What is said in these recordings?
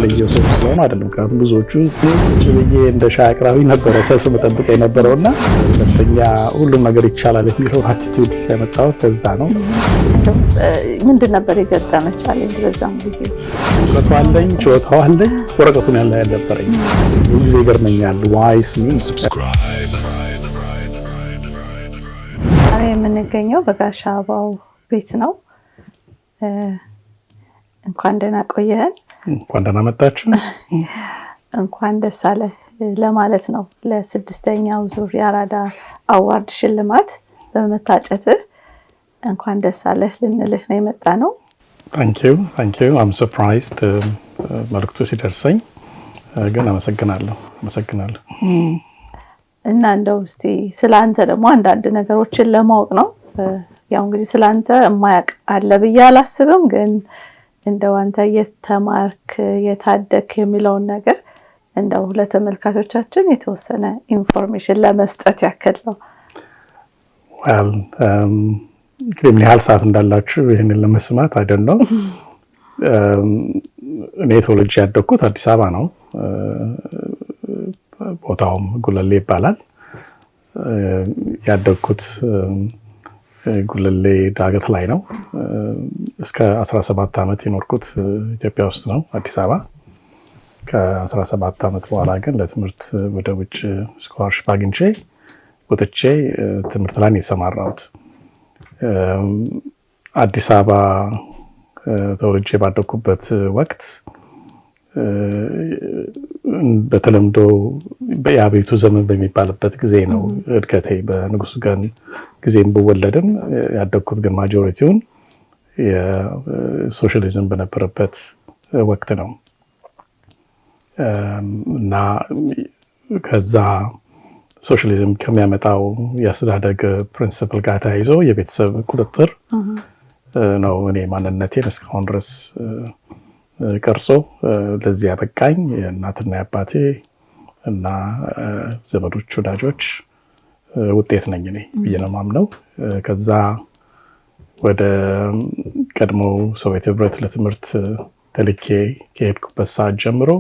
የተለየ ሰው ስለሆነ አይደለም። ምክንያቱም ብዙዎቹ ቁጭ ብዬ እንደ ሻይ አቅራቢ ነበረ ሰልፍ መጠበቅ የነበረው እና ሁለተኛ ሁሉም ነገር ይቻላል የሚለው attitude ያመጣሁት ከዛ ነው። ምንድን ነበር የገጠመህ challenge በዛም ጊዜ? እውቀቱ አለኝ፣ ችሎታው አለኝ፣ ወረቀቱን ያለ ያልነበረኝ ብዙ ጊዜ ይገርመኛል። Why me? ዛሬ የምንገኘው በጋሻ አበባው ቤት ነው። እንኳን ደህና ቆየህን። እንኳን ደህና መጣችሁ። እንኳን ደስ አለህ ለማለት ነው። ለስድስተኛው ዙር የአራዳ award ሽልማት በመታጨትህ እንኳን ደስ አለህ ልንልህ ነው የመጣነው። Thank you, thank you. I'm surprised መልዕክቱ ሲደርሰኝ፣ ግን አመሰግናለሁ፣ አመሰግናለሁ። እና እንደው እስቲ ስለ አንተ ደግሞ አንዳንድ ነገሮችን ለማወቅ ነው። ያው እንግዲህ ስለ አንተ የማያውቅ አለ ብዬ አላስብም፣ ግን እንደው አንተ የት ተማርክ፣ የት አደግክ የሚለውን ነገር እንደው ለተመልካቾቻችን የተወሰነ information ለመስጠት ያክል ነው። እንግዲህ ምን ያህል ሰዓት እንዳላችሁ ይህንን ለመስማት I don't know። እኔ ተወልጄ ያደግኩት አዲስ አበባ ነው። ቦታውም ጉለሌ ይባላል። ያደግኩት ጉለሌ ዳገት ላይ ነው። እስከ 17 ዓመት የኖርኩት ኢትዮጵያ ውስጥ ነው፣ አዲስ አበባ። ከ17 ዓመት በኋላ ግን ለትምህርት ወደ ውጭ scholarship አግኝቼ ወጥቼ ትምህርት ላይ ነው የተሰማራሁት። አዲስ አበባ ተወልጄ ባደግኩበት ወቅት በተለምዶ የአብዮቱ ዘመን በሚባልበት ጊዜ ነው እድገቴ። በንጉሱ ገን ጊዜም ብወለድም ያደግኩት ግን majority ውን የሶሻሊዝም በነበረበት ወቅት ነው እና ከዛ ሶሻሊዝም ከሚያመጣው የአስተዳደግ principle ጋር ተያይዞ የቤተሰብ ቁጥጥር ነው እኔ ማንነቴን እስካሁን ድረስ ቀርጾ ለዚህ ያበቃኝ። የእናትና የአባቴ እና ዘመዶች፣ ወዳጆች ውጤት ነኝ እኔ ብዬ ነው የማምነው። ከዛ ወደ ቀድሞ ሶቪየት ህብረት ለትምህርት ተልኬ ከሄድኩበት ሰዓት ጀምሮ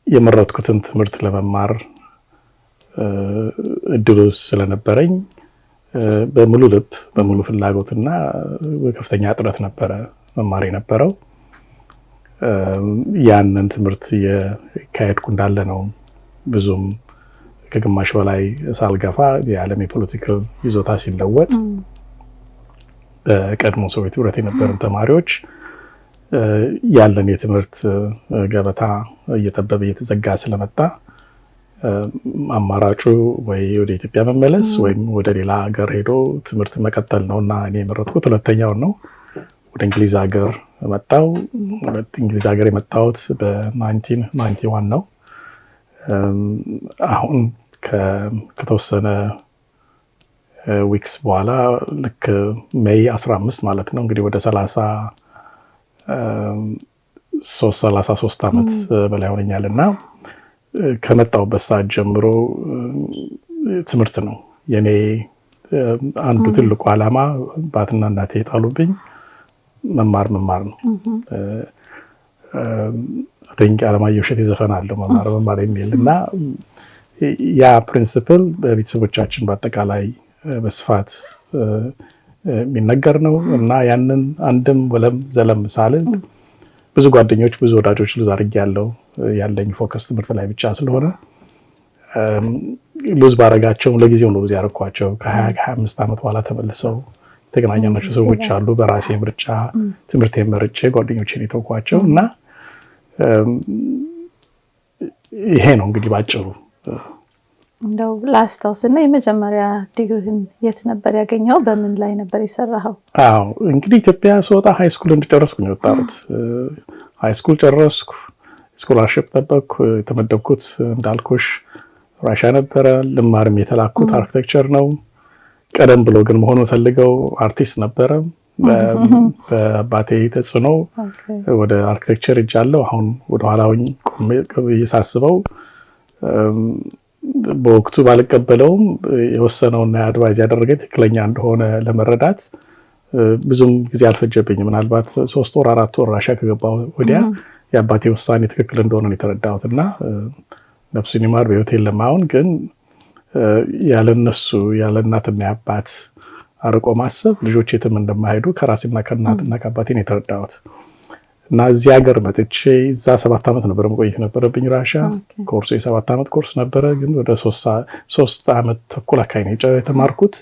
የመረጥኩትን ትምህርት ለመማር እድሉ ስለነበረኝ በሙሉ ልብ፣ በሙሉ ፍላጎትና በከፍተኛ ጥረት ነበረ መማር የነበረው። ያንን ትምህርት እያካሄድኩ እንዳለ ነው ብዙም ከግማሽ በላይ ሳልገፋ የዓለም የ political ይዞታ ሲለወጥ በቀድሞ ሶቪየት ህብረት የነበርን ተማሪዎች ያለን የትምህርት ገበታ እየጠበበ እየተዘጋ ስለመጣ አማራጩ ወይ ወደ ኢትዮጵያ መመለስ ወይም ወደ ሌላ ሀገር ሄዶ ትምህርት መቀጠል ነው እና እኔ የመረጥኩት ሁለተኛውን ነው። ወደ እንግሊዝ ሀገር መጣው። እንግሊዝ ሀገር የመጣሁት በ1991 ነው። አሁን ከተወሰነ weeks በኋላ ልክ May 15 ማለት ነው እንግዲህ ወደ 33 33 ዓመት በላይ ሆነኛል እና ከመጣሁበት ሰዓት ጀምሮ ትምህርት ነው የኔ አንዱ ትልቁ ዓላማ። አባትና እናቴ የጣሉብኝ መማር መማር ነው። Think አለማየሁ እሸቴ ዘፈን አለው መማር መማር የሚል እና ያ principle በቤተሰቦቻችን በአጠቃላይ በስፋት የሚነገር ነው እና ያንን አንድም ወለም ዘለም ሳልል ብዙ ጓደኞች፣ ብዙ ወዳጆች lose አድርጌያለሁ። ያለኝ focus ትምህርት ላይ ብቻ ስለሆነ lose ባረጋቸውም ለጊዜው ነው lose ያደረኳቸው። ከ20 ከ25 ዓመት በኋላ ተመልሰው የተገናኘናቸው ሰዎች አሉ። በራሴ ምርጫ ትምህርቴን መርጬ ጓደኞቼን የተውኳቸው እና ይሄ ነው እንግዲህ ባጭሩ። እንደው ላስታውስና የመጀመሪያ ዲግሪህን የት ነበር ያገኘኸው? በምን ላይ ነበር የሰራኸው? አዎ፣ እንግዲህ ኢትዮጵያ ስወጣ high school እንደጨረስኩ ነው የወጣሁት። High school ጨረስኩ፣ scholarship ጠበቅኩ። የተመደብኩት እንዳልኩሽ ራሻ ነበረ። ልማርም የተላኩት architecture ነው። ቀደም ብሎ ግን መሆን የምፈልገው አርቲስት ነበረ። በአባቴ ተጽዕኖ ወደ architecture ሄጃለሁ። አሁን ወደኋላ ሆኜ ቆሜ ሳስበው በወቅቱ ባልቀበለውም የወሰነውና advise ያደረገኝ ትክክለኛ እንደሆነ ለመረዳት ብዙም ጊዜ አልፈጀብኝም። ምናልባት 3 ወር 4 ወር ራሻ ከገባሁ ወዲያ የአባቴ ውሳኔ ትክክል እንደሆነ ነው የተረዳሁት እና ነፍሱን ይማር፣ በሕይወት የለም አሁን። ግን ያለ እነሱ፣ ያለ እናትና አባት አርቆ ማሰብ ልጆች የትም እንደማይሄዱ ከራሴና ከእናትና ከአባቴ ነው የተረዳሁት። እና እዚህ ሀገር መጥቼ እዛ 7 ዓመት ነበረ መቆየት ነበረብኝ ራሻ። ኮርሱ የ7 ዓመት ኮርስ ነበረ፣ ግን ወደ 3 ዓመት ተኩል አካባቢ ነው የተማርኩት።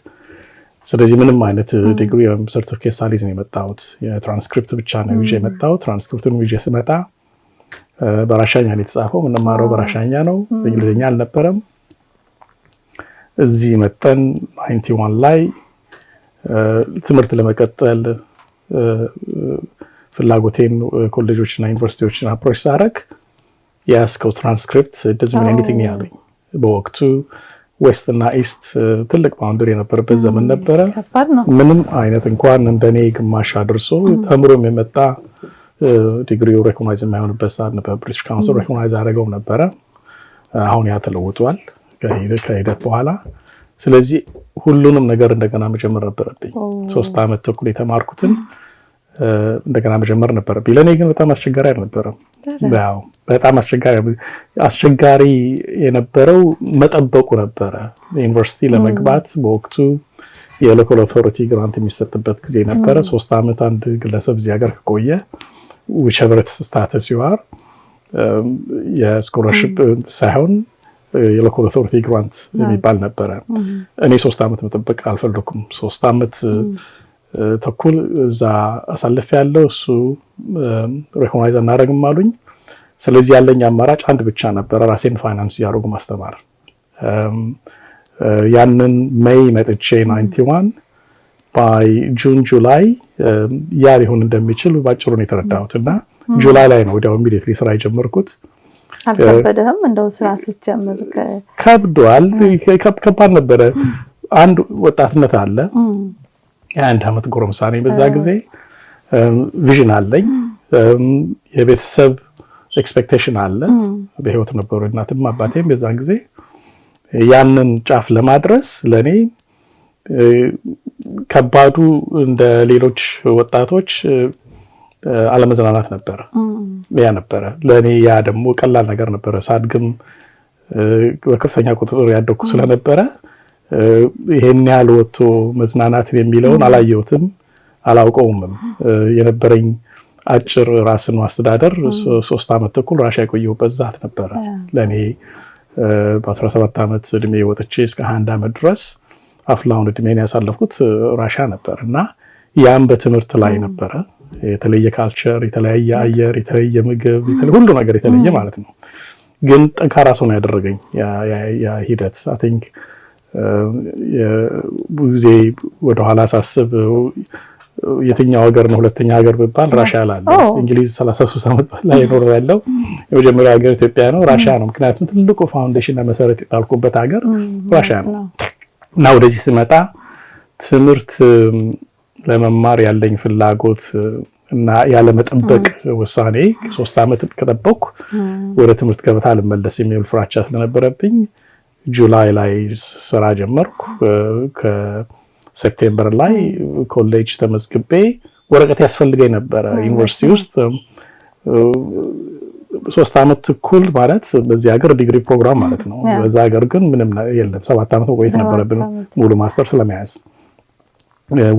ስለዚህ ምንም አይነት ዲግሪ ወይም ሰርቲፊኬት ሳልይዝ ነው የመጣሁት። የትራንስክሪፕት ብቻ ነው ይዤ የመጣሁት። ትራንስክሪፕቱን ይዤ ስመጣ በራሻኛ ነው የተጻፈው። የምንማረው በራሻኛ ነው፣ በእንግሊዝኛ አልነበረም። እዚህ መጥተን 91 ላይ ትምህርት ለመቀጠል ፍላጎቴን ኮሌጆችና ዩኒቨርሲቲዎችን approach ሳደርግ የያዝከው ትራንስክሪፕት doesn't mean anything ያሉኝ። በወቅቱ West እና East ትልቅ boundary የነበረበት ዘመን ነበረ። ምንም አይነት እንኳን እንደኔ ግማሽ አድርሶ ተምሮም የመጣ ዲግሪው recognize የማይሆንበት ሰዓት ነበር። British Council recognize አደረገው ነበረ። አሁን ያ ተለውጧል ከሂደት በኋላ። ስለዚህ ሁሉንም ነገር እንደገና መጀመር ነበረብኝ። 3 ዓመት ተኩል የተማርኩትን እንደገና መጀመር ነበረብኝ። ለእኔ ግን በጣም አስቸጋሪ አልነበረም። ያው በጣም አስቸጋሪ የነበረው መጠበቁ ነበረ። ዩኒቨርሲቲ ለመግባት በወቅቱ የ local authority grant የሚሰጥበት ጊዜ ነበረ። 3 ዓመት አንድ ግለሰብ እዚህ ሀገር ከቆየ whichever status you are የ scholarship ሳይሆን የ local authority grant የሚባል ነበረ። እኔ 3 ዓመት መጠበቅ አልፈለኩም። 3 ዓመት ተኩል እዛ አሳልፍ ያለው እሱ recognize አናደርግም አሉኝ። ስለዚህ ያለኝ አማራጭ አንድ ብቻ ነበረ፣ ራሴን ፋይናንስ እያደረጉ ማስተማር። ያንን May መጥቼ 91 by June July ያ ሊሆን እንደሚችል ባጭሩ ነው የተረዳሁት እና July ላይ ነው ወዲያው immediately ስራ የጀመርኩት። አልከበደህም? እንደው ስራ ስትጀምር? ከብዷል። ከባድ ነበረ። አንድ ወጣትነት አለ። የ1 ዓመት ጎረምሳ ነኝ በዛ ጊዜ። Vision አለኝ። የቤተሰብ expectation አለ። በህይወት ነበሩ እናትም አባቴም በዛን ጊዜ። ያንን ጫፍ ለማድረስ ለእኔ ከባዱ እንደ ሌሎች ወጣቶች አለመዝናናት ነበረ። ያ ነበረ ለእኔ። ያ ደግሞ ቀላል ነገር ነበረ። ሳድግም በከፍተኛ ቁጥጥር ያደግኩ ስለነበረ ይሄን ያህል ወጥቶ መዝናናት የሚለውን አላየሁትም፣ አላውቀውምም። የነበረኝ አጭር ራስን ማስተዳደር 3 ዓመት ተኩል ራሻ የቆየሁበት ዛት ነበረ። ለእኔ በ17 ዓመት እድሜ ወጥቼ እስከ 21 ዓመት ድረስ አፍላውን እድሜን ያሳለፍኩት ራሻ ነበር እና ያም በትምህርት ላይ ነበረ። የተለየ culture፣ የተለያየ አየር፣ የተለየ ምግብ፣ ሁሉ ነገር የተለየ ማለት ነው። ግን ጠንካራ ሰው ነው ያደረገኝ ያ ሂደት። I think ብዙ ጊዜ ወደኋላ ሳስብ የትኛው ሀገር ነው ሁለተኛ ሀገር ብባል ራሻ እላለሁ። እንግሊዝ 33 ዓመት ላይ ኖር ያለው የመጀመሪያው ሀገር ኢትዮጵያ ነው፣ ራሻ ነው። ምክንያቱም ትልቁ foundation መሰረት የጣልኩበት ሀገር ራሻ ነው እና ወደዚህ ስመጣ ትምህርት ለመማር ያለኝ ፍላጎት እና ያለመጠበቅ ውሳኔ፣ 3 ዓመት ከጠበቅኩ ወደ ትምህርት ገበታ አልመለስ የሚል ፍራቻ ስለነበረብኝ July ላይ ስራ ጀመርኩ። ከ September ላይ ኮሌጅ ተመዝግቤ ወረቀት ያስፈልገኝ ነበረ። ዩኒቨርሲቲ ውስጥ 3 ዓመት ተኩል ማለት በዚህ ሀገር ዲግሪ ፕሮግራም ማለት ነው። በዛ ሀገር ግን ምንም የለም። 7 ዓመት መቆየት ነበረብን ሙሉ ማስተርስ ለመያዝ።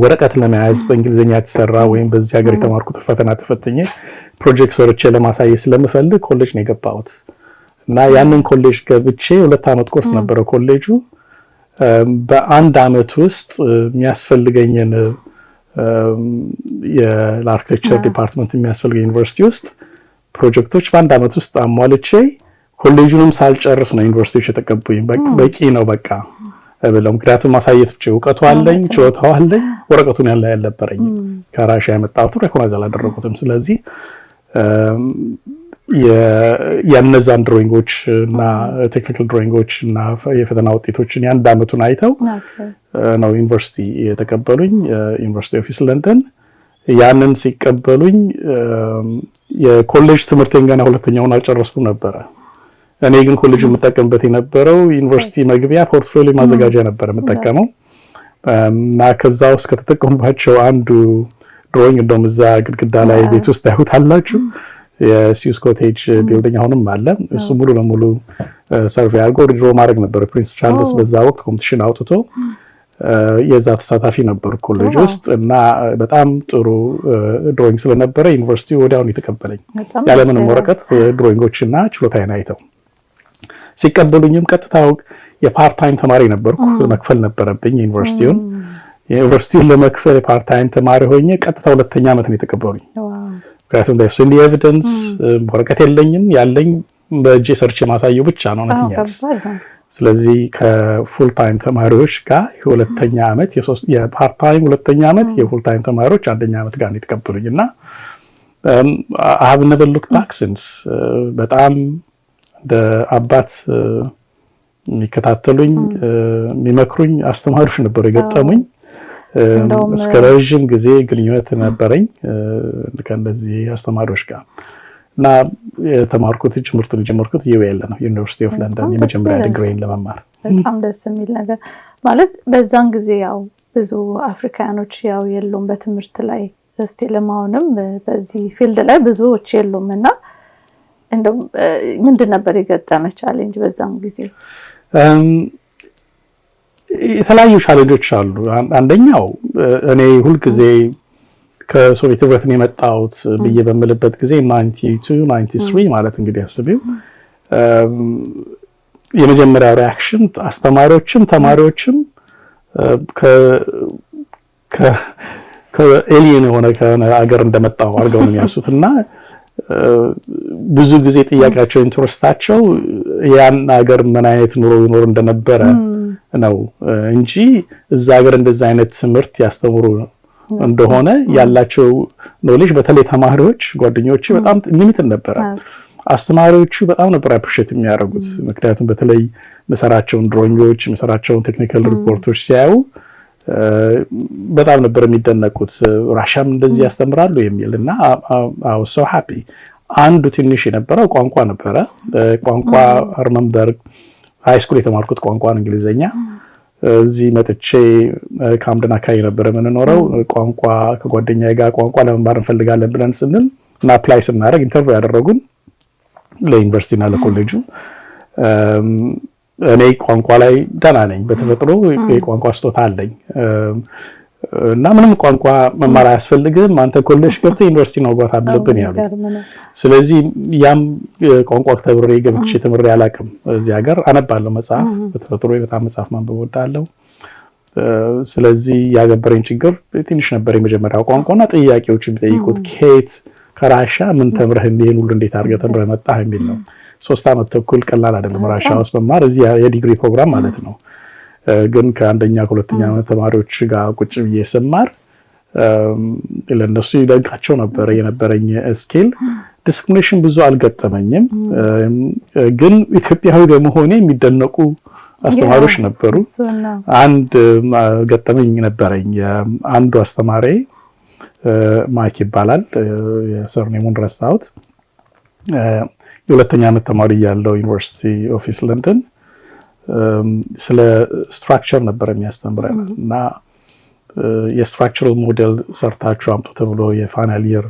ወረቀት ለመያዝ በእንግሊዝኛ የተሰራ ወይም በዚህ ሀገር የተማርኩት ፈተና ተፈትኜ ፕሮጀክት ሰርቼ ለማሳየት ስለምፈልግ ኮሌጅ ነው የገባሁት እና ያንን ኮሌጅ ገብቼ 2 ዓመት ኮርስ ነበረ ኮሌጁ። በአንድ አመት ውስጥ የሚያስፈልገኝን ለ architecture department የሚያስፈልገኝ ዩኒቨርሲቲ ውስጥ ፕሮጀክቶች በአንድ አመት ውስጥ አሟልቼ ኮሌጁንም ሳልጨርስ ነው ዩኒቨርሲቲዎች የተቀበሉኝ። በቂ ነው በቃ ብለው። ምክንያቱም ማሳየት ብቻ እውቀቱ አለኝ፣ ችሎታው አለኝ፣ ወረቀቱን ያለ ያልነበረኝ ከራሽያ ያመጣሁትን recognize አላደረጉትም። ስለዚህ የነዛን drawing ኦች እና technical drawing ኦች እና የፈተና ውጤቶችን የአንድ አመቱን አይተው ነው ዩኒቨርሲቲ የተቀበሉኝ፣ University of East London። ያንን ሲቀበሉኝ የኮሌጅ ትምህርቴን ገና ሁለተኛውን አልጨረስኩም ነበረ። እኔ ግን ኮሌጁ የምጠቀምበት የነበረው ዩኒቨርሲቲ መግቢያ portfolio ማዘጋጃ ነበር የምጠቀመው። እና ከዛ ውስጥ ከተጠቀሙባቸው አንዱ drawing እንደውም እዛ ግድግዳ ላይ ቤት ውስጥ ታዩታላችሁ። የ Swiss Cottage building አሁንም አለ። እሱ ሙሉ ለሙሉ survey አድርጎ draw ማድረግ ነበር። Prince Charles በዛ ወቅት competition አውጥቶ የዛ ተሳታፊ ነበር ኮሌጅ ውስጥ እና በጣም ጥሩ drawing ስለነበረ ዩኒቨርሲቲ ወዲያውኑ የተቀበለኝ ያለምንም ወረቀት፣ drawing ኦች እና ችሎታዬን አይተው። ሲቀበሉኝም ቀጥታ የ part time ተማሪ ነበርኩ። መክፈል ነበረብኝ ዩኒቨርሲቲውን። ዩኒቨርሲቲውን ለመክፈል የ part time ተማሪ ሆኜ ቀጥታ ሁለተኛ ዓመት ነው የተቀበሉኝ። ምክንያቱም they've seen the evidence። ወረቀት የለኝም፣ ያለኝ በእጄ ሰርቼ ማሳየው ብቻ ነው። ስለዚህ ከ full time ተማሪዎች ጋር የሁለተኛ ዓመት፣ የ part time ሁለተኛ ዓመት፣ የ full time ተማሪዎች አንደኛ ዓመት ጋር ነው የተቀበሉኝ እና I have never looked back since። በጣም እንደ አባት የሚከታተሉኝ፣ የሚመክሩኝ አስተማሪዎች ነበሩ የገጠሙኝ። እስከ ረዥም ጊዜ ግንኙነት ነበረኝ ከእነዚህ አስተማሪዎች ጋር እና የተማርኩት ትምህርቱን የጀመርኩት UEL ነው፣ University of London፣ የመጀመሪያ ዲግሪን ለመማር። በጣም ደስ የሚል ነገር። ማለት በዛን ጊዜ ያው ብዙ አፍሪካኖች ያው የሉም በትምህርት ላይ፣ still አሁንም በዚህ field ላይ ብዙዎች የሉም እና እንደው ምንድን ነበር የገጠመ challenge በዛን ጊዜ? የተለያዩ challenge ኦች አሉ። አንደኛው እኔ ሁልጊዜ ከሶቪየት ህብረት ነው የመጣሁት ብዬ በምልበት ጊዜ 92፣ 93 ማለት እንግዲህ አስቢው፣ የመጀመሪያው reaction አስተማሪዎችም ተማሪዎችም ከ alien የሆነ ከሆነ ሀገር እንደመጣው አድርገው ነው የሚያሱት እና ብዙ ጊዜ ጥያቄያቸው፣ interest ኣቸው ያን ሀገር ምን አይነት ኑሮ ይኖር እንደነበረ ነው እንጂ እዛ ሀገር እንደዛ አይነት ትምህርት ያስተምሩ እንደሆነ ያላቸው knowledge፣ በተለይ ተማሪዎች ጓደኞቼ፣ በጣም limited ነበረ። አስተማሪዎቹ በጣም ነበር appreciate የሚያደርጉት። ምክንያቱም በተለይ ምሰራቸውን drawing ኦች፣ ምሰራቸውን technical ሪፖርቶች ሲያዩ በጣም ነበር የሚደነቁት። ራሻም እንደዚህ ያስተምራሉ የሚል እና I was so happy። አንዱ ትንሽ የነበረው ቋንቋ ነበረ። ቋንቋ I remember high school የተማርኩት ቋንቋን እንግሊዘኛ። እዚህ መጥቼ ካምደን አካባቢ ነበረ የምንኖረው። ቋንቋ ከጓደኛዬ ጋር ቋንቋ ለመማር እንፈልጋለን ብለን ስንል እና apply ስናደርግ interview ያደረጉን ለዩኒቨርሲቲ እና ለኮሌጁ፣ እኔ ቋንቋ ላይ ደህና ነኝ፣ በተፈጥሮ የቋንቋ ስጦታ አለኝ እና ምንም ቋንቋ መማር አያስፈልግም፣ አንተ ኮሌጅ ገብተህ ዩኒቨርሲቲ ነው መግባት አለብን ያሉ። ስለዚህ ያም ቋንቋ ተምሬ ገብቼ ተምሬ አላውቅም። እዚህ ሀገር አነባለሁ መጽሐፍ፣ በተፈጥሮ በጣም መጽሐፍ ማንበብ እወዳለሁ። ስለዚህ ያገበረኝ ችግር ትንሽ ነበር የመጀመሪያው ቋንቋና ጥያቄዎች የሚጠይቁት ከየት ከራሻ ምን ተምረህ ይሄን ሁሉ እንዴት አድርገህ ተምረህ መጣህ የሚል ነው። 3 ዓመት ተኩል ቀላል አይደለም ራሻ ውስጥ መማር፣ እዚህ የዲግሪ ፕሮግራም ማለት ነው። ግን ከአንደኛ ከሁለተኛ ዓመት ተማሪዎች ጋር ቁጭ ብዬ ስማር ለእነሱ ይደንቃቸው ነበረ የነበረኝ skill። Discrimination ብዙ አልገጠመኝም፣ ግን ኢትዮጵያዊ በመሆኔ የሚደነቁ አስተማሪዎች ነበሩ። አንድ ገጠመኝ ነበረኝ። አንዱ አስተማሪ ማይክ ይባላል። የ surname ኡን ረሳሁት። የሁለተኛ ዓመት ተማሪ ያለው University of East London ስለ structure ነበር የሚያስተምረን እና የ structural model ሰርታችሁ አምጡ ተብሎ የ final year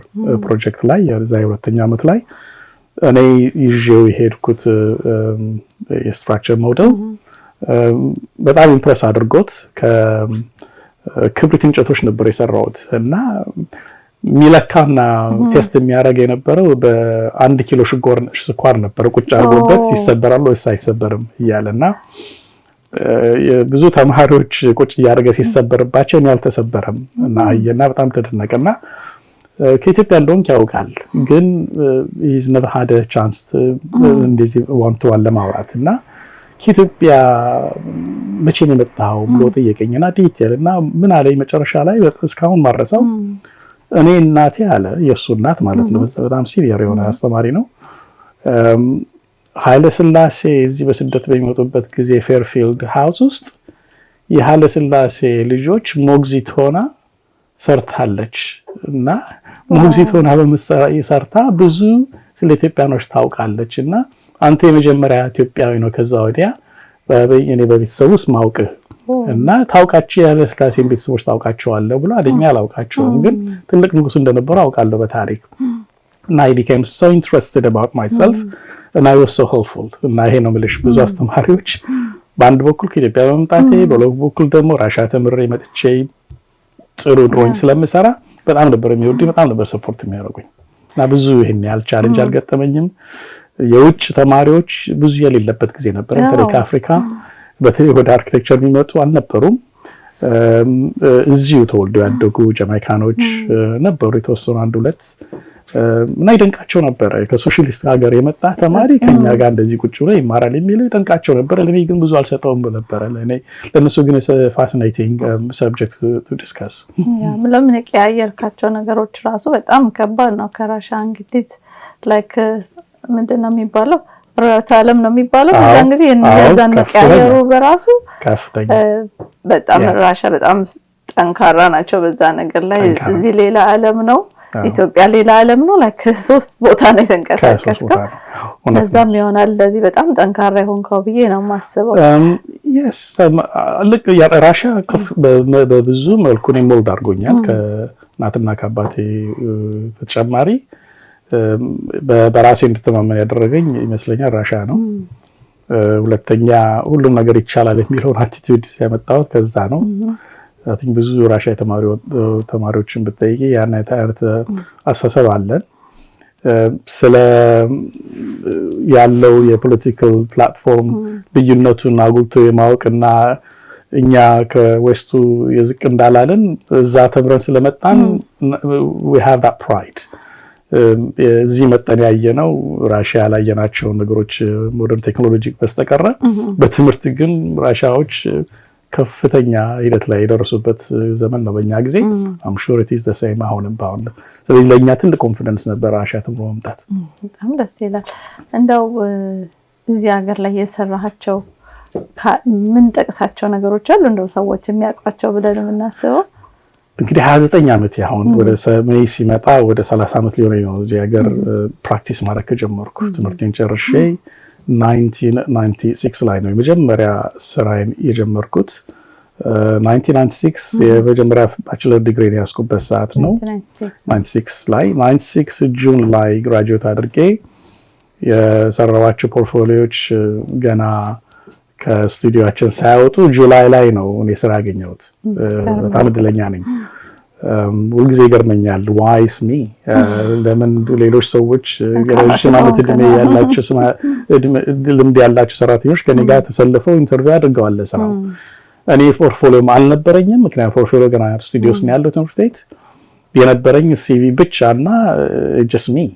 project ላይ የዛ የሁለተኛ ዓመት ላይ እኔ ይዤው የሄድኩት የ structure model በጣም impress አድርጎት፣ ከክብሪት እንጨቶች ነበር የሰራሁት እና ሚለካና test የሚያደርግ የነበረው በ1 ኪሎ ስኳር ነበረ ቁጭ አድርጎበት ይሰበራል ወይስ አይሰበርም እያለ እና ብዙ ተማሪዎች ቁጭ እያደረገ ሲሰበርባቸው እኔ አልተሰበረም እና አየና በጣም ተደነቀና ከኢትዮጵያ እንደሆንክ ያውቃል፣ ግን he's never had a chance እንደዚህ one to one ለማውራት እና ከኢትዮጵያ መቼ ነው የመጣኸው ብሎ ጠየቀኝና detail እና ምን አለኝ መጨረሻ ላይ እስካሁን ማረሳው፣ እኔ እናቴ አለ፣ የእሱ እናት ማለት ነው። በጣም senior የሆነ አስተማሪ ነው። ኃይለ ሥላሴ እዚህ በስደት በሚመጡበት ጊዜ Fairfield House ውስጥ የኃይለ ሥላሴ ልጆች ሞግዚት ሆና ሰርታለች እና ሞግዚት ሆና ሰርታ ብዙ ስለ ኢትዮጵያኖች ታውቃለች እና አንተ የመጀመሪያ ኢትዮጵያዊ ነው ከዛ ወዲያ እኔ በቤተሰብ ውስጥ ማውቅህ። እና ታውቃቸው የኃይለሥላሴን ቤተሰቦች ታውቃቸዋለህ ብሎ አለኝ። አላውቃቸውም፣ ግን ትልቅ ንጉስ እንደነበሩ አውቃለሁ በታሪክ። እና I became so interested about myself እና I was so helpful። እና ይሄ ነው የምልሽ፣ ብዙ አስተማሪዎች በአንድ በኩል ከኢትዮጵያ በመምጣቴ፣ በሌላ በኩል ደግሞ ራሻ ተምሬ መጥቼ ጥሩ drawing ስለምሰራ በጣም ነበር የሚወዱኝ፣ በጣም ነበር support የሚያደርጉኝ እና ብዙ ይሄን ያህል challenge አልገጠመኝም። የውጭ ተማሪዎች ብዙ የሌለበት ጊዜ ነበር። በተለይ ከአፍሪካ በተለይ ወደ architecture የሚመጡ አልነበሩም። እዚሁ ተወልደው ያደጉ ጃማይካኖች ነበሩ የተወሰኑ አንድ ሁለት እና ይደንቃቸው ነበረ። ከሶሻሊስት ሀገር የመጣ ተማሪ ከኛ ጋር እንደዚህ ቁጭ ብሎ ይማራል የሚለው ይደንቃቸው ነበረ። ለእኔ ግን ብዙ አልሰጠውም ነበረ። ለእኔ ለእነሱ ግን fascinating subject to discuss። ለምን የቀያየርካቸው ነገሮች ራሱ በጣም ከባድ ነው። ከራሻ እንግዲህ like ምንድን ነው የሚባለው፣ ርዕዮተ ዓለም ነው የሚባለው። በዛን ጊዜ የዛን መቀያየሩ በራሱ ከፍተኛ በጣም ራሻ በጣም ጠንካራ ናቸው በዛ ነገር ላይ። እዚህ ሌላ ዓለም ነው፣ ኢትዮጵያ ሌላ ዓለም ነው። Like ሶስት ቦታ ነው የተንቀሳቀስከው። ለዛም ይሆናል ለዚህ በጣም ጠንካራ የሆንከው ብዬ ነው የማስበው። Yes፣ ራሻ በብዙ መልኩ እኔን mold አድርጎኛል። ከእናትና ከአባቴ ተጨማሪ በራሴ እንድተማመን ያደረገኝ ይመስለኛል ራሻ ነው። ሁለተኛ ሁሉም ነገር ይቻላል የሚለውን attitude ያመጣሁት ከዛ ነው። I think ብዙ ራሻ ተማሪዎችን ብትጠይቂ ያን አይነት አስተሳሰብ አለን። ስለ ያለው የ political platform ልዩነቱን አጉልቶ የማወቅ እና እኛ ከ West ኡ የዝቅ እንዳላልን እዛ ተምረን ስለመጣን we have that pride። እዚህ መጠን ያየነው ራሽያ ያላየናቸውን ነገሮች modern technology በስተቀረ በትምህርት ግን ራሽያዎች ከፍተኛ ሂደት ላይ የደረሱበት ዘመን ነው በእኛ ጊዜ። I'm sure it is the same አሁንም በአሁን። ስለዚህ ለእኛ ትልቅ confidence ነበር ራሽያ ተምሮ መምጣት። በጣም ደስ ይላል። እንደው እዚህ ሀገር ላይ የሰራሃቸው ምን ጠቅሳቸው ነገሮች አሉ እንደው ሰዎች የሚያውቋቸው ብለን የምናስበው? እንግዲህ 29 ዓመት፣ አሁን ወደ May ሲመጣ ወደ 30 ዓመት ሊሆነኝ ነው እዚህ ሀገር practice ማድረግ ከጀመርኩ። ትምህርቴን ጨርሼ 1996 ላይ ነው የመጀመሪያ ስራዬን የጀመርኩት። 1996 የመጀመሪያ bachelor degree የያዝኩበት ሰዓት ነው። 96 ላይ፣ 96 June ላይ graduate አድርጌ የሰራኋቸው portfolio ዎች ገና ከስቱዲዮችን ሳያወጡ July ላይ ነው እኔ ስራ ያገኘሁት። በጣም እድለኛ ነኝ። ሁልጊዜ ይገርመኛል። Why is me? ለምን ሌሎች ሰዎች ረዥም ዓመት እድሜ ያላቸው፣ ልምድ ያላቸው ሰራተኞች ከኔ ጋር ተሰልፈው interview አድርገዋል ለስራው። እኔ portfolio ም አልነበረኝም። ምክንያቱም portfolio ገና ስቱዲዮ ውስጥ ነው ያለው ትምህርት ቤት፣ የነበረኝ CV ብቻ እና just me።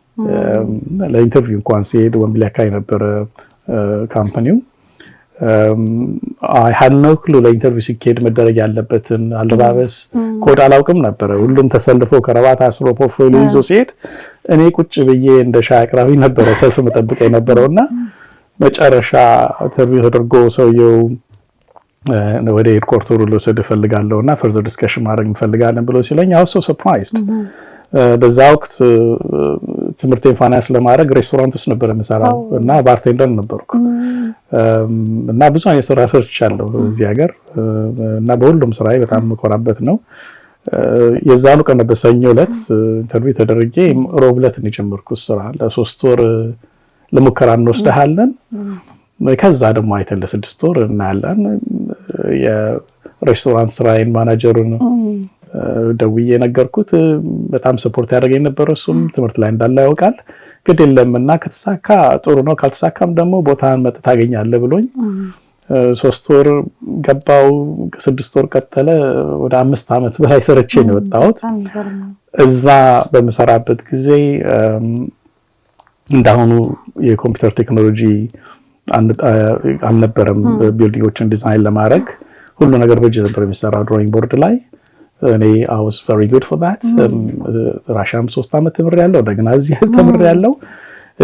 ለ interview እንኳን ሲሄድ ወምብሊ አካባቢ ነበረ company ው። I had no clue ለ interview ሲካሄድ መደረግ ያለበትን አለባበስ ኮድ አላውቅም ነበረ። ሁሉም ተሰልፎ ከረባት አስሮ portfolio ይዞ ሲሄድ እኔ ቁጭ ብዬ እንደ ሻይ አቅራቢ ነበረ ሰልፍ መጠበቅ የነበረው። እና መጨረሻ interview ተደርጎ ሰውየው ወደ headquarter ኡ ልወስድ እፈልጋለሁ እና further discussion ማድረግ እንፈልጋለን ብሎ ሲለኝ I was so surprised። በዛ ወቅት ትምህርቴን ፋይናንስ ለማድረግ ሬስቶራንት ውስጥ ነበር የምሰራው እና bartender ነበርኩ እና ብዙ አይነት ስራ ሰርቻለሁ እዚህ ሀገር እና በሁሉም ስራዬ በጣም የምኮራበት ነው። የዛኑ ቀን ነበር፣ ሰኞ ዕለት interview ተደርጌ ሮብ ዕለት ነው የጀመርኩት ስራ። ለ3 ወር ለሙከራ እንወስድሃለን፣ ከዛ ደግሞ አይተን ለ6 ወር እናያለን። የሬስቶራንት ስራዬን ማናጀሩን ደውዬ የነገርኩት በጣም support ያደረገኝ ነበረ። እሱም ትምህርት ላይ እንዳለ ያውቃል። ግድ የለም እና ከተሳካ ጥሩ ነው፣ ካልተሳካም ደግሞ ቦታን መጥተህ ታገኛለህ ብሎኝ 3 ወር ገባው። 6 ወር ቀጠለ። ወደ 5 ዓመት በላይ ሰርቼ ነው የወጣሁት። እዛ በምሰራበት ጊዜ እንዳሁኑ የኮምፒውተር ቴክኖሎጂ አልነበረም። Building ኦችን design ለማድረግ ሁሉ ነገር በእጅ ነበር የሚሰራው drawing board ላይ። እኔ I was very good for that። ራሻም 3 ዓመት ተምሬያለሁ፣ እንደገና እዚህ ተምሬያለሁ።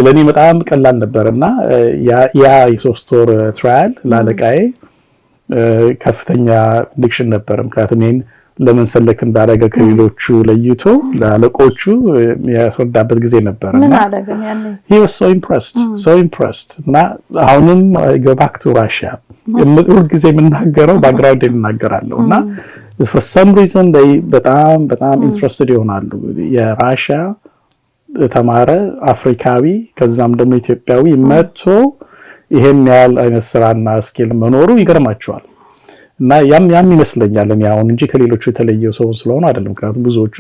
ለእኔ በጣም ቀላል ነበር እና ያ የ3 ወር trial ለአለቃዬ ከፍተኛ indication ነበር። ምክንያቱም ይህን ለምን select እንዳደረገ ከሌሎቹ ለይቶ ለአለቆቹ ያስረዳበት ጊዜ ነበር። ምን አለ ግን ያኔ? He was so impressed, so impressed። እና አሁንም I go back to Russia። ሁልጊዜ የምናገረው background እናገራለሁ እና for some reason በጣም በጣም interested ይሆናሉ። የራሻ ተማረ አፍሪካዊ ከዛም ደግሞ ኢትዮጵያዊ መጥቶ ይሄን ያህል አይነት ስራና skill መኖሩ ይገርማቸዋል። እና ያም ይመስለኛል እኔ አሁን እንጂ ከሌሎቹ የተለየው ሰው ስለሆነ አይደለም። ምክንያቱም ብዙዎቹ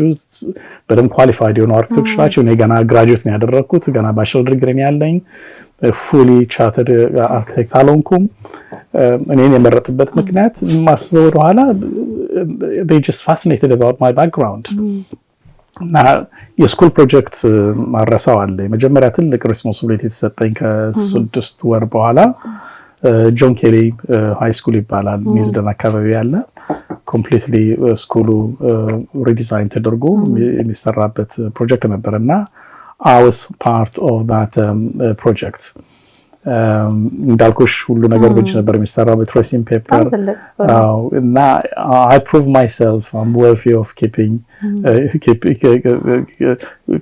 በደንብ qualified የሆኑ አርክቴክቶች ናቸው። እኔ ገና graduate ነው ያደረግኩት፣ ገና bachelor degree ነው ያለኝ። Fully chartered architect አልሆንኩም። እኔን የመረጥበት ምክንያት የማስበው ወደኋላ they just fascinated about my background። እና የ school project ማረሳው አለ። የመጀመሪያ ትልቅ responsibility የተሰጠኝ ከ6 ወር በኋላ John Kelly High School ይባላል፣ Neasden አካባቢ ያለ፣ completely school ኡ redesign ተደርጎ የሚሰራበት ፕሮጀክት ነበር እና I was part of that project። እንዳልኩሽ ሁሉ ነገር በእጅ ነበር የሚሰራው በ tracing paper እና I prove myself I'm worthy of keeping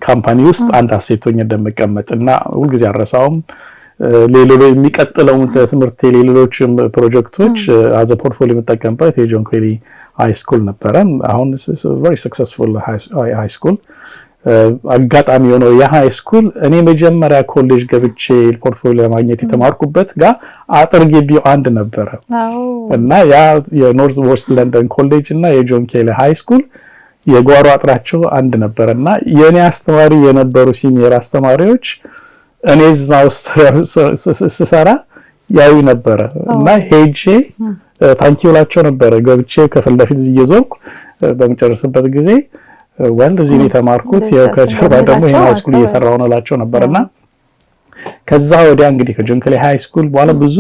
company ውስጥ አንድ asset ሆኜ እንደምቀመጥ እና ሁልጊዜ አልረሳውም። ሌሎ የሚቀጥለው ትምህርት የሌሎችም ፕሮጀክቶች as a portfolio የምጠቀምበት የ John Kelly High School ነበረ። አሁን very successful high school። አጋጣሚ የሆነው የ high school እኔ መጀመሪያ ኮሌጅ ገብቼ portfolio ለማግኘት የተማርኩበት ጋር አጥር ግቢው አንድ ነበረ እና ያ የ North West London College እና የ John Kelly High School የጓሮ አጥራቸው አንድ ነበረ እና የእኔ አስተማሪ የነበሩ senior አስተማሪዎች እኔ እዛ ውስጥ ስሰራ ያዩ ነበረ እና ሄጄ thank you እላቸው ነበረ። ገብቼ ከፊት ለፊት እየዞርኩ በምጨርስበት ጊዜ well እዚህ ነው የተማርኩት፣ ከጀርባ ደግሞ ይሄን high school እየሰራሁ ነው እላቸው ነበርና ከዛ ወዲያ እንግዲህ ከ John Kelly High School በኋላ ብዙ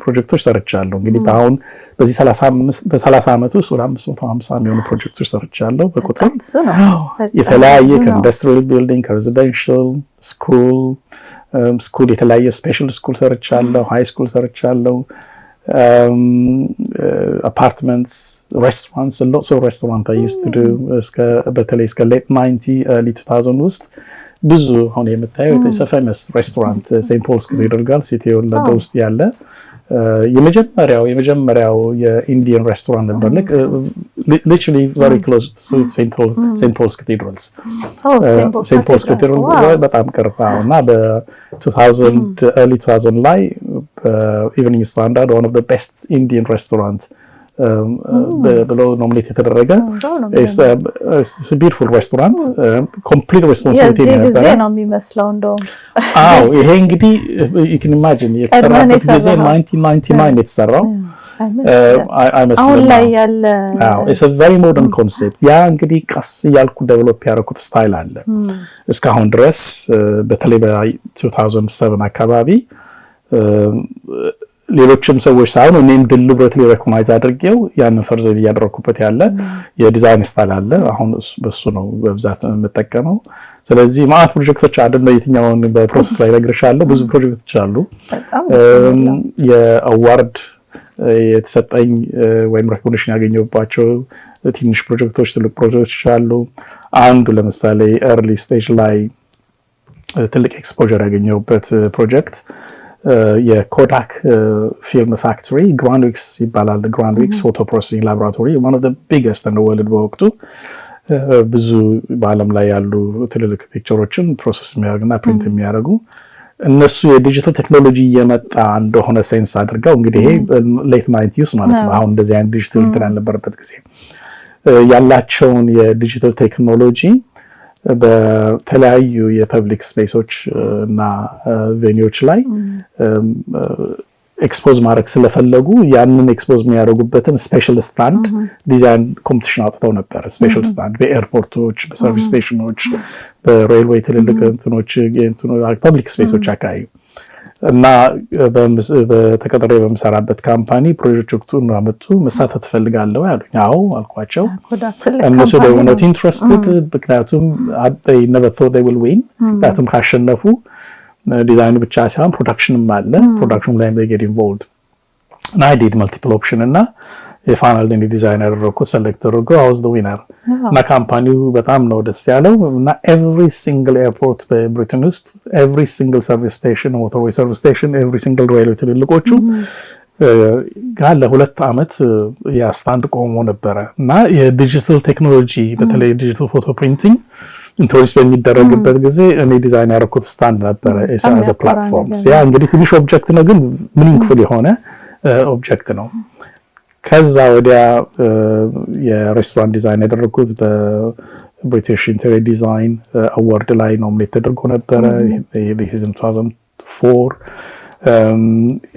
ፕሮጀክቶች ሰርቻለሁ። እንግዲህ በአሁን በዚህ 35 በ30 ዓመት ውስጥ ወደ 550 የሚሆኑ ፕሮጀክቶች ሰርቻለሁ በቁጥር የተለያየ ከ industrial building፣ ከ residential፣ school የተለያየ special school ሰርቻለሁ፣ high school ሰርቻለሁ፣ Apartments፣ restaurants፣ lots of restaurant I used to do። በተለይ እስከ late 90 early 2000 ውስጥ ብዙ አሁን የምታየው famous restaurant St. Paul's Cathedral ጋር City ለንደን ውስጥ ያለ የመጀመሪያው የ Indian restaurant ነበር። Literally very close St. Paul's Cathedrals፣ St. Paul's Cathedral በጣም ቅርብ እና በ2000 early 2000 ላይ በ Evening Standard one of the best Indian restaurant ብሎ nominate የተደረገ beautiful restaurant complete responsibility ነበረ ነው የሚመስለው እንደውም። አዎ፣ ይሄ እንግዲህ you can imagine የተሰራበት ጊዜ 1999 የተሰራው አይመስልም። አሁን ላይ ያለ It's a very modern concept። ያ እንግዲህ ቀስ እያልኩ develop ያደረኩት style አለ እስካሁን ድረስ። በተለይ በ2007 አካባቢ ሌሎችም ሰዎች ሳይሆን እኔም deliberately recognize አድርጌው ያንን further እያደረኩበት ያለ የ design style አለ። አሁን በሱ ነው በብዛት የምጠቀመው። ስለዚህ ማአት ፕሮጀክቶች አይደለም፣ የትኛውን በ process ላይ እነግርሻለሁ። ብዙ ፕሮጀክቶች አሉ። የ award የተሰጠኝ ወይም recognition ያገኘሁባቸው ትንሽ ፕሮጀክቶች፣ ትልቅ ፕሮጀክቶች አሉ። አንዱ ለምሳሌ early stage ላይ ትልቅ exposure ያገኘሁበት ፕሮጀክት የ Kodak film factory Grandwicks ይባላል። Grandwicks photo processing laboratory, one of the biggest in the world። በወቅቱ ብዙ በዓለም ላይ ያሉ ትልልቅ picture ኦችን process የሚያደርግና print የሚያደርጉ እነሱ የ digital technology እየመጣ እንደሆነ sense አድርገው፣ እንግዲህ ይሄ late 90s ማለት ነው። አሁን እንደዚህ አይነት ዲጂታል እንትን ያልነበረበት ጊዜ ያላቸውን የ digital technology በተለያዩ የ public space ኦች እና venue ዎች ላይ expose ማድረግ ስለፈለጉ ያንን expose የሚያደርጉበትን special stand design competition አውጥተው ነበር። Special stand በኤርፖርቶች፣ በሰርቪስ ስቴሽኖች፣ በ railway ትልልቅ እንትኖች፣ public space ኦች አካባቢ እና በተቀጥሬ በምሰራበት company ፕሮጀክቱን አመጡ። መሳተፍ ትፈልጋለህ አሉኝ። አዎ አልኳቸው። እነሱ they were not interested ምክንያቱም they never thought they will win። ምክንያቱም ካሸነፉ ዲዛይኑ ብቻ ሳይሆን production ም አለ። Production ኑ ላይ they get involved እና I did multiple option እና የ final design ያደረግኩት select ተደርጎ I was the winner እና company ው በጣም ነው ደስ ያለው እና every single airport በብሪትን ውስጥ፣ every single service station፣ motorway service station፣ every single railway ትልልቆቹ ጋር ለ2 ዓመት ያ stand ቆሞ ነበረ። እና የ digital technology፣ በተለይ digital photo printing introduce በሚደረግበት ጊዜ እኔ ዲዛይን ያደረኩት stand ነበረ as a platform። ያ እንግዲህ ትንሽ object ነው፣ ግን meaningful የሆነ object ነው። ከዛ ወዲያ የ restaurant design ያደረግኩት በ British Interior Design Award ላይ nominate ተደርጎ ነበረ። 2004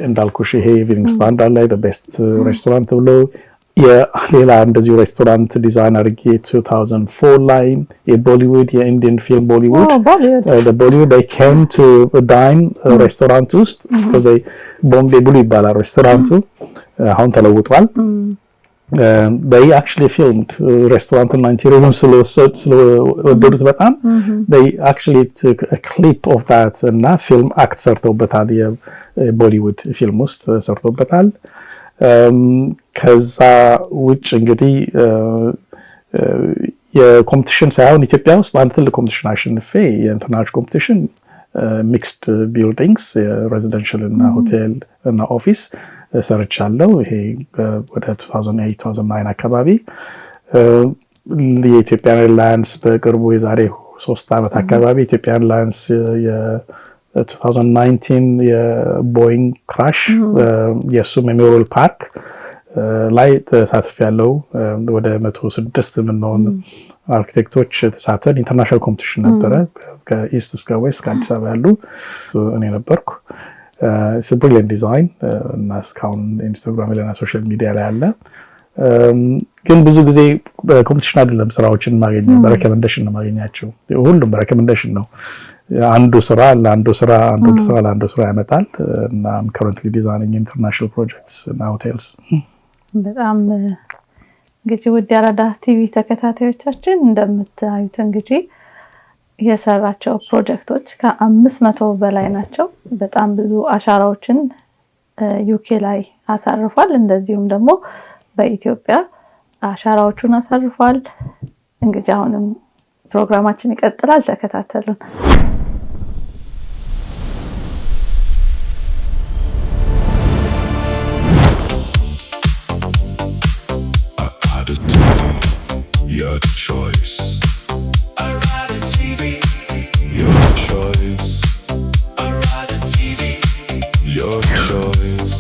እንዳልኩሽ ይሄ Evening Standard ላይ best restaurant ተብሎ፣ የሌላ እንደዚሁ restaurant design አድርጌ 2004 ላይ የቦሊውድ፣ የ Indian film Bollywood፣ Bollywood came to dine restaurant ውስጥ። Bombay Blue ይባላል ሬስቶራንቱ፣ አሁን ተለውጧል። They actually filmed restaurant ኡን፣ interior ኡን ስለወደዱት በጣም they actually took a clip of that እና ፊልም act ሰርተውበታል። የቦሊውድ ፊልም ውስጥ ሰርተውበታል። ከዛ ውጭ እንግዲህ የ competition ሳይሆን ኢትዮጵያ ውስጥ አንድ ትልቅ competition አሸንፌ፣ የ international competition mixed buildings የ residential እና ሆቴል እና office ሰርቻለሁ። ይሄ ወደ 2008 2009 አካባቢ። የ Ethiopian Airlines በቅርቡ የዛሬ 3 ዓመት አካባቢ Ethiopian Airlines የ2019 የ Boeing crash የእሱ memorial park ላይ ተሳትፌያለሁ። ወደ 106 የምንሆን አርኪቴክቶች ተሳትፈን international competition ነበረ። ከ east እስከ west ከአዲስ አበባ ያሉ እኔ ነበርኩ። Brilliant design እና እስካሁን Instagram ላይ እና social media ላይ አለ። ግን ብዙ ጊዜ በ competition አይደለም ስራዎችን ማገኘው፣ በ recommendation ነው ማገኛቸው። ሁሉም በ recommendation ነው። አንዱ ስራ ለአንዱ ስራ፣ አንዱ ስራ ለአንዱ ስራ ያመጣል። እና currently designing international projects እና hotels። በጣም እንግዲህ ውድ የአራዳ ቲቪ ተከታታዮቻችን፣ እንደምታዩት እንግዲህ የሰራቸው ፕሮጀክቶች ከ500 በላይ ናቸው። በጣም ብዙ አሻራዎችን UK ላይ አሳርፏል። እንደዚሁም ደግሞ በኢትዮጵያ አሻራዎቹን አሳርፏል። እንግዲህ አሁንም ፕሮግራማችን ይቀጥላል። ተከታተሉን። Arada TV, your choice. Arada TV, your choice. Arada TV, your choice.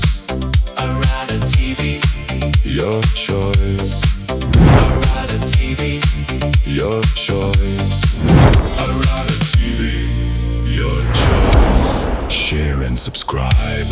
Arada TV, your choice. Arada TV, your choice. Arada TV, your choice. Share and subscribe.